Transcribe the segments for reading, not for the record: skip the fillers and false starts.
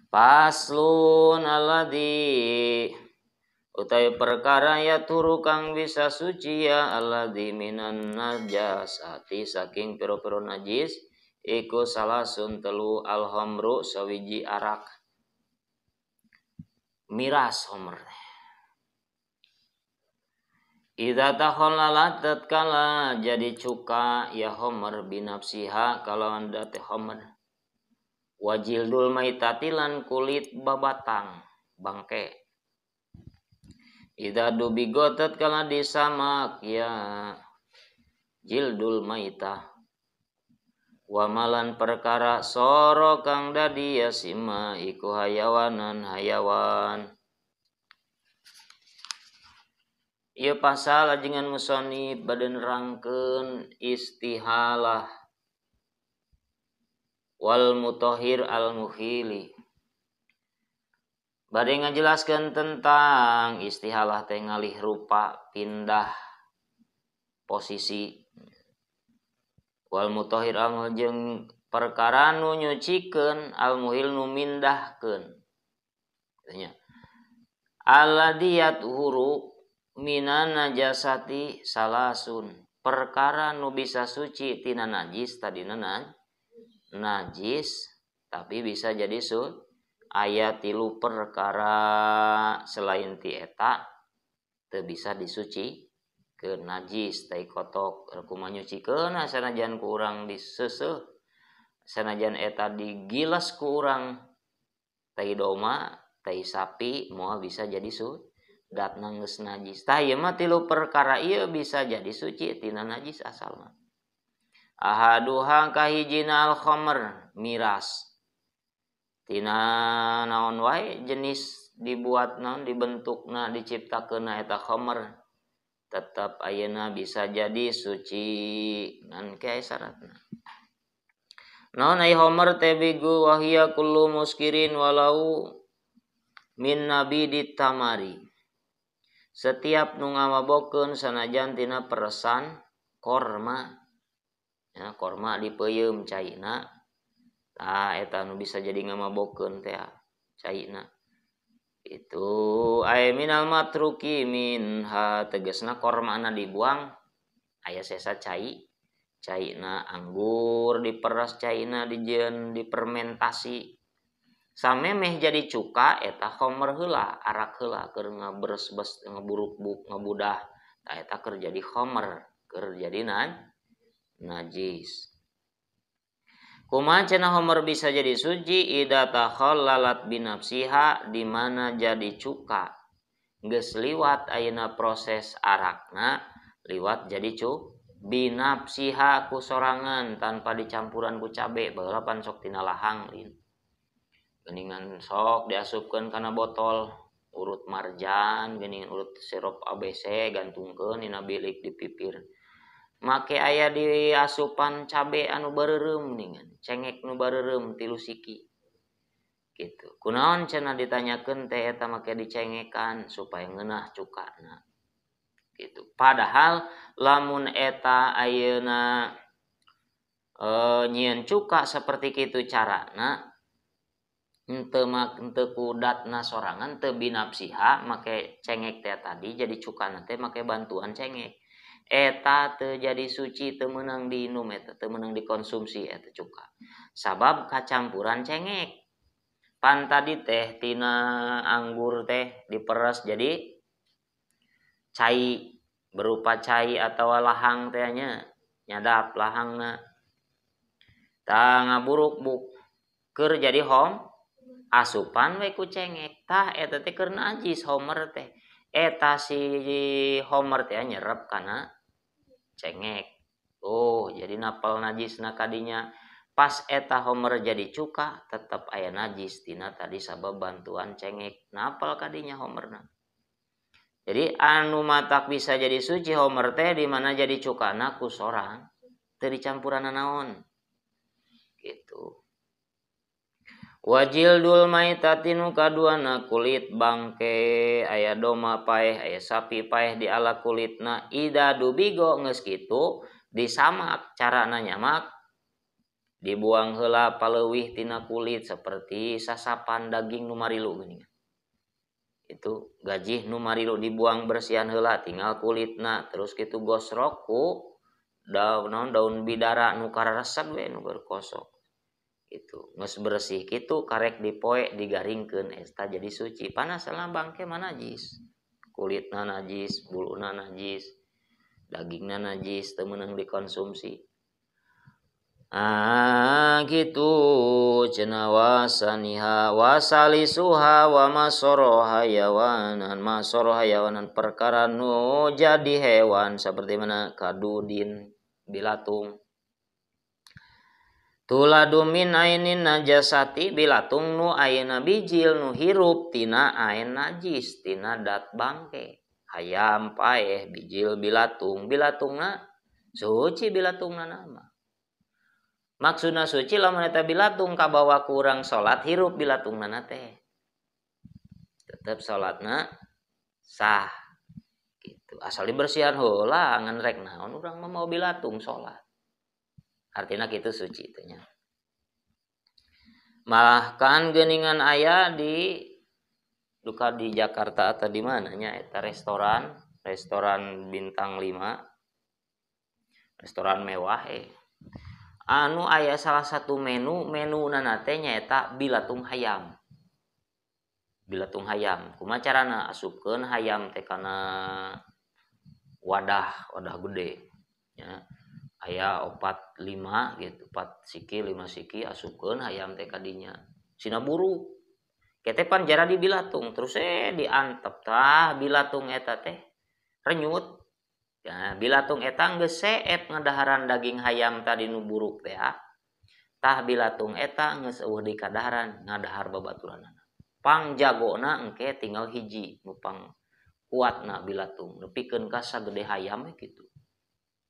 Paslon alladzi utai perkara ya turu kang bisa suci ya alladzi minan najasati saking piro-piro najis iku salasun telu alhamru sawiji arak miras homer. Idza takhallalat tatkala jadi cuka ya homer binafsiha kalawan date homer. Wajildul maitati lan kulit babatang bangke. Idza dubigo tatkala disamak ya jildul maitah. Wa malan perkara soro kang dadi ya sima iku hayawanan hayawan. Ieu pasal ajengan musonib bade nerangkeun istihalah wal mutahhir al mukhili. Bade ngajelaskeun tentang istihalah teh ngalih rupa pindah posisi. Wal mutahhir al jeung perkara nu nyucikeun al muhil nu mindahkeun. Nya. Alladzi yathuru minan najasati salasun. Perkara nu bisa suci tina najis tadina najis tapi bisa jadi aya tilu perkara selain ti eta teu bisa disuci ke najis tai kotok kumaha nyucikeun sanajan ku urang diseuseuh sanajan eta digilas ku urang tai doma tai sapi moal bisa jadi datna geus najis. Tah ieu mah tilu perkara ieu bisa jadi suci tina najis asalna. Ahaduha kahijina al-khamr miras. Tina naon wae jenis dibuat naon dibentukna diciptakeunna eta khamr tetap ayeuna bisa jadi suci ngan ke syaratna. Naon ai khamr teh bigu wahia kullu muskirin walau min nabi ditamari. Setiap nu ngamabokeun sanajan tina peresan korma. Ya, korma dipeuyeum caina. Tah eta nu bisa jadi ngamabokeun teh caina. Itu ay minal matruki minha tegasna kormana dibuang aya sesa cai. Caina anggur diperas caina dijieun dipermentasi. Samemeh jadi cuka eta khamr heula, arak heula keur ngabresbes ngaburuk-buk ngabudah. Tah eta keur jadi khamr, keur jadi najis. Kumaha cenah khamr bisa jadi suci idza takhallalat binafsiha di mana jadi cuka. Geus liwat ayeuna proses arakna liwat jadi binafsiha ku sorangan tanpa dicampuran ku cabe baheula pan sok tina lahang lin. Geuningan sok diasupkeun kana botol urut marjan geuningan urut sirup ABC gantungkeun dina bilik di pipir. Make aya di asupan cabe anu bareureum geuningan cengek nu bareureum tilu siki gitu. Kunaon cenah ditanyakeun teh eta make dicengekan supaya ngeunah cukana gitu. Padahal lamun eta ayeuna nyieun cuka seperti kitu carana henteu henteu kudatna sorangan teu binafsiha make cengek teh tadi jadi cukana teh make bantuan cengek. Eta teu jadi suci teu meunang diinum eta teu meunang dikonsumsi eta cuka. Sabab kacampuran cengek. Pan tadi teh tina anggur teh diperas jadi cai berupa cai atawa lahang teh nya nyadap lahangna. Tah ngaburuk-buk keur jadi hom asupan we ku cengek. Tah eta teh keur najis homer teh. Eta si homer teh nyerep kana cengek. Oh, jadi napal najisna kadinya. Pas eta homer jadi cuka tetep aya najis tina tadi sabab bantuan cengek. Napal kadinya homerna. Jadi anu matak bisa jadi suci homer teh di mana jadi cukana ku sorang teu dicampuran naon. Gitu. Wajildul maitati nu kaduana kulit bangke aya doma paeh aya sapi paeh di ala kulitna ida dubigo geus kitu disamak carana nyamak Dibuang heula paleuwih tina kulit seperti sasapan daging nu marilu geuning. Itu gajih nu marilu dibuang bersihan heula tinggal kulitna terus kitu gosrok ku daun daun bidara nu karareseg we nu berkosok. Itu geus bersih kitu karek dipoe digaringkeun eta jadi suci. Panas bangke mah najis. Kulitna najis, buluna najis, dagingna najis teu meunang dikonsumsi. Ah gitu cenah wasaniha wasalisuha wa masoro hayawanan masoro hayawanan perkara nu jadi hewan seperti mana kadudin bilatung tuladumin ainin najasati bilatung nu ayeuna bijil nu hirup tina ain najis tina dat bangke hayam paeh bijil bilatung bilatungna suci bilatungna nama maksudna suci lamun eta bilatung kabawa kurang salat hirup bilatungna teh tetep salatna sah gitu asal dibersihan heula ngan rek naon urang mah mau bilatung salat artina kitu suci teh nya. Malah kan geuningan aya di duka di Jakarta atau di mana nya eta restoran restoran bintang 5 restoran mewah anu aya salah satu menu menuna teh nyaeta bilatung hayam. Bilatung hayam kumaha carana asupkeun hayam teh kana wadah wadah gede nya aya 4 5 gitu 4 siki 5 siki asupkeun hayam teh kadinya sina buruk kete pan jara di bilatung terus diantep tah bilatung eta teh renyut. Ya, bilatung eta geus seep ngadaharan daging hayam tadi nu buruk teh tah bilatung eta geus eueuh di kadaharan ngadahar babaturanana pangjagona engke tinggal hiji nu pang kuatna bilatung nepikeun ka sagede hayam we kitu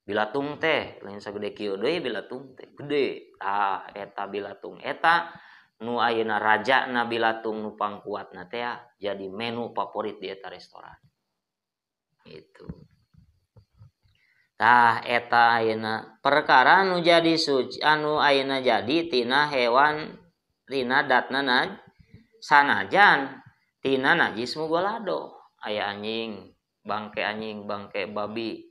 bilatung teh lain sagede kieu deui bilatung teh gede tah eta bilatung eta nu ayeuna rajana bilatung nu pangkuatna teh jadi menu favorit di eta restoran itu. Tah eta ayeuna perkara nu jadi suci anu ayeuna jadi tina hewan tina datna sanajan tina najis mughalado aya anjing bangke babi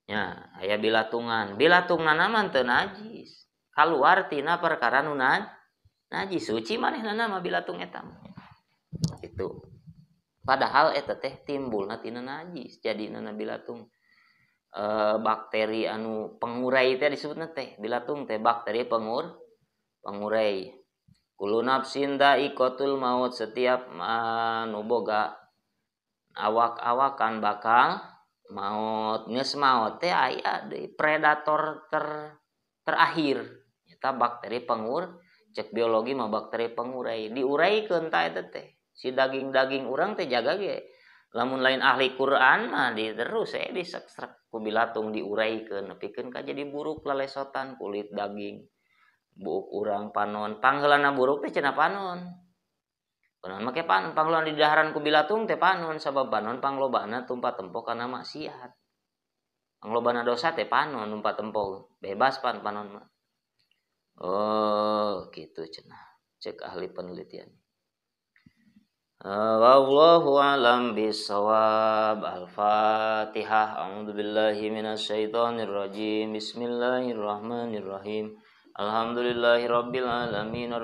nya aya bilatungan bilatungna mah teu najis kaluar tina perkara nu najis suci manehna mah bilatung eta itu padahal eta teh timbulna tina najis jadina bilatung bakteri anu pengurai teh disebutna teh bilatung teh bakteri pengurai kullu nafsin dha'iqatul maut setiap anu boga awak-awakan bakal maut geus maot teh aya deui predator terakhir eta bakteri pengur cek biologi mah bakteri pengurai diuraikeun ta eta teh si daging-daging urang teh jaga ge lamun lain ahli Quran mah di terus diseksrek ku bilatung diuraikeun nepikeun ka jadi buruk lalesotan kulit daging buuk urang panon pangheulana buruk teh cenah panon panon make panon pangheulana di daharan ku bilatung teh panon sabab panon panglobana tumpa tempo kana maksiat panglobana dosa teh panon tumpa tempo bebas pan panon mah oh kitu cenah cek ahli penelitian. Wallahu a'lam bissawab. Al-Fatihah. A'udzubillahi minasyaitonir rajim. Bismillahirrahmanirrahim. Alhamdulillahirabbil alamin.